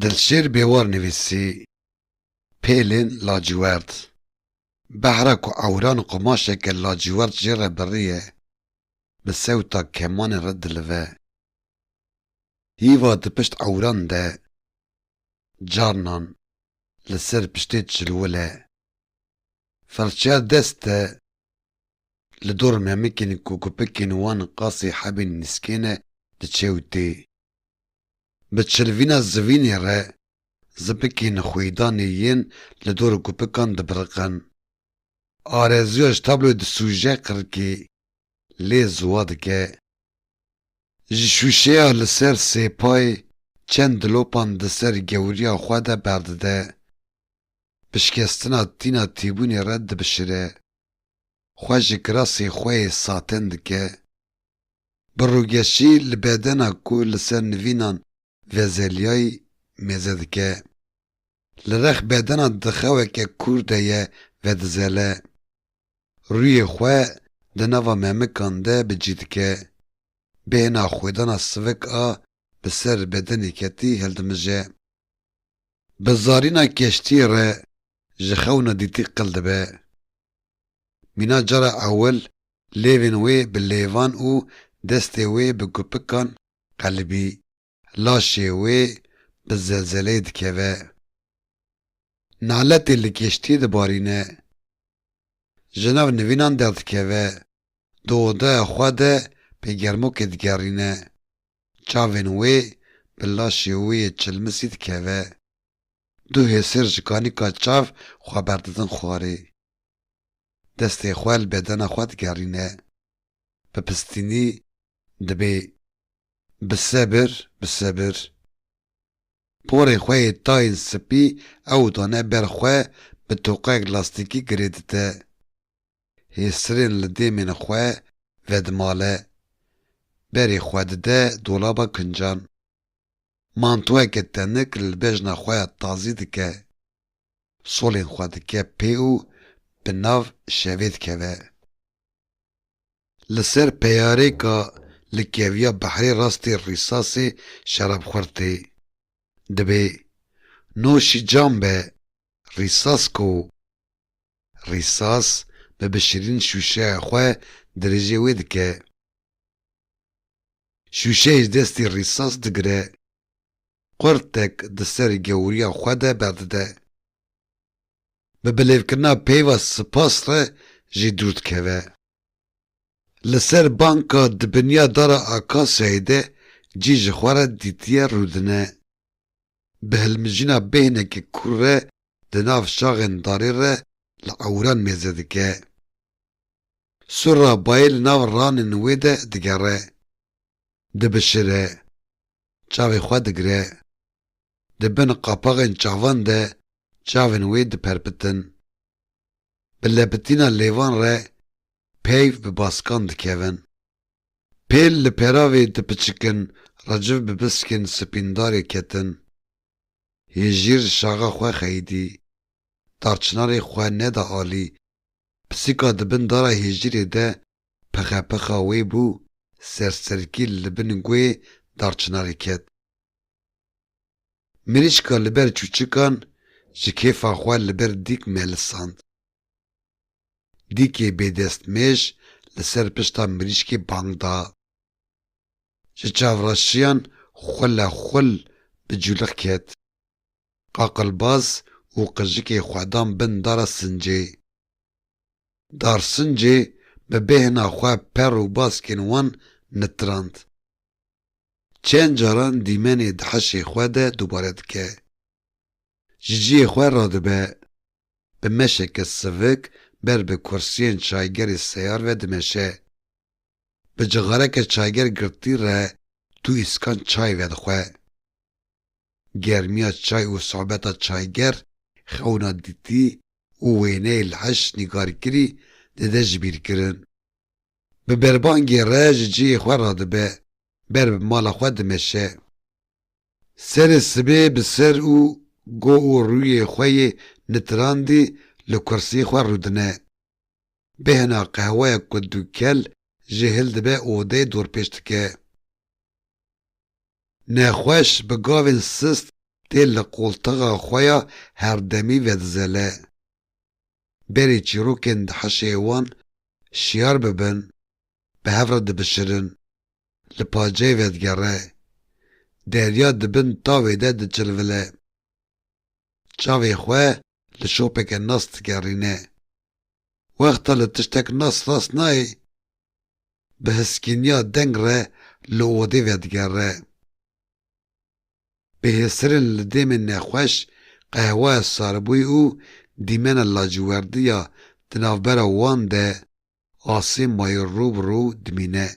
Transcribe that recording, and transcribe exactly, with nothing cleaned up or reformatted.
Dilşêr Bêwar nivîsî. Pêlên lacîwerd. Behra ku ewran qumaşeke lacîwerd jê re biriye, bi sewta kemanê re dilive. Hîva di pişt ewran de, carnan li ser piştê çilwile. Firçeya dest de li dor memikên ku gupikên wan qasî hebên nîskê ne diçe û tê. Bi çilvîna zivînê re zipikên xwêdanê yên li dor gupikan dibiriqin. Areziya ji tabloyê disûje qirikê, lê ziwa dike. Ji şûşeya li ser sêpayê çend dilopan di ser gewriya xwe de berdide. Bi şikestina tîna tîbûnê re dibişire. Xwe ji kirasê xwe yê saten dike. Bi rûgeşî li bedena ku li ser nivînan vezeliyayî mêze dike. Li rex bedena di xeweke kûr de ye vedizele. Rûyê xwe di nava memikan de bi cî dike. Bêhna xwêdana sivik a bi ser bedenê ketî hildimije. Bi zarîna keştiyê re ji xewna dîtî qil dibe. Mîna cara ewil lêvên wê bi lêvan û destê wê bi gupikan qelibî, laşê wê bi zelzeleyê dikeve. Naletê li keştiyê dibarîne. Ji nav nivînan derdikeve. Di odeya xwe de pêgermokê digerîne. Çavên wê bi laşê wê yê çilmisî dikeve. Du hêsêr ji kanîka çav xwe berdidin xwarê. Destê xwe li bedena xwe digerîne. Bi pistînî dibê: "Bi sebir, bi sebir." Porê xwe yê tayên spî ew dane ber xwe, bi toqayek lastîkî girê dide. Hêsirên li dêmên xwe vedimale. Berê xwe dide dolaba kincan. Mantoyeke tenik li bejna xwe ya tazî dike. Solên xwe dike pê û bi nav şevê dikeve. Li ser peyarêka li keviya behrê rastê Rîsasê şerabxwir tê. Dibê: "Noşî can be, Rîsas ko." Rîsas bi bişirîn şûşeya xwe dirêjê wê dike. Şûşeyê ji destî Rîsas digire. Qurtek di ser gewriya xwe de berdide. Bi bilêvkirina peyva spas re jî dûr dikeve. Li ser banka di binya dara akasyayê de cî ji xwe re dîtiye rûdine. Bi hilmijîna bêhneke kûr re di nav şaxên darê re li ewran mêze dike. Sura bayê li nav ranên wê de digere. Dibişire. Çavê xwe digire. Di bin qapaxên çavan de çavên wê diperpitin. Bi lepitîna lêvan re peyv bi baskan dikevin. Pêl li peravê dipiçikin, reciv bi biskên spîndarê ketin. Hêjîr şaxa xwe xeyidî. Darçinarê xwe neda alî. Pisîka di bin dara hêjîrê de pixepixa wê bû, serserkî li bin guhê darçinarê ket. Mirîşka li ber çûçikan ji kêfa xwe li ber dîk melisand. Dîkê bêdestmêj li ser pişta mirîşkê bang da. Ji çavraşiyan xwile xwil bi cûlix ket. Qaqilbaz û qijikê xwe dan bin dara sincê. Darsincê bi bêhna xwe per û baskên wan nitirand. Çend caran dîmenê di hişê xwe de dubare dike. Ji cihê xwe radibe. Bi meşeke sivik ber bi kursiyên çaygerê seyar ve dimeşe. Bi cixareke çayger girtî re du îskan çay vedixwe. Germiya çay û sohbeta çayger xewna dîtî û wêneyê li hiş nîgarkirî dide jibîrkirin. Bi berbangê re ji cihê xwe radibe, ber bi mala xwe dimeşe. Serê sibê bi ser û go û rûyê xwe yê nitirandî li kursiyê xwe rûdine. Bêhna qehweya ku dûkel jê hildibe odeyê dorpêç dike. Nexweş bi gavên sist tê li qoltixa xwe ya herdemî vedizele. Berî çîrokên dihişê wan şiyar bibin, bi hev re dibişirin. Li paceyê vedigere. Derya di bin tavê de diçilvile. Çavê xwe li şopeke nas digerîne. Wexta li tiştek nas rast nayê, bi hiskîniya deng re li odê vedigere. Bi hêsirin li dêmên nexweş, qehweya sarbûyî û dîmena lacîwerdiya di navbera wan de Asê mayî rû bi rû dimîne.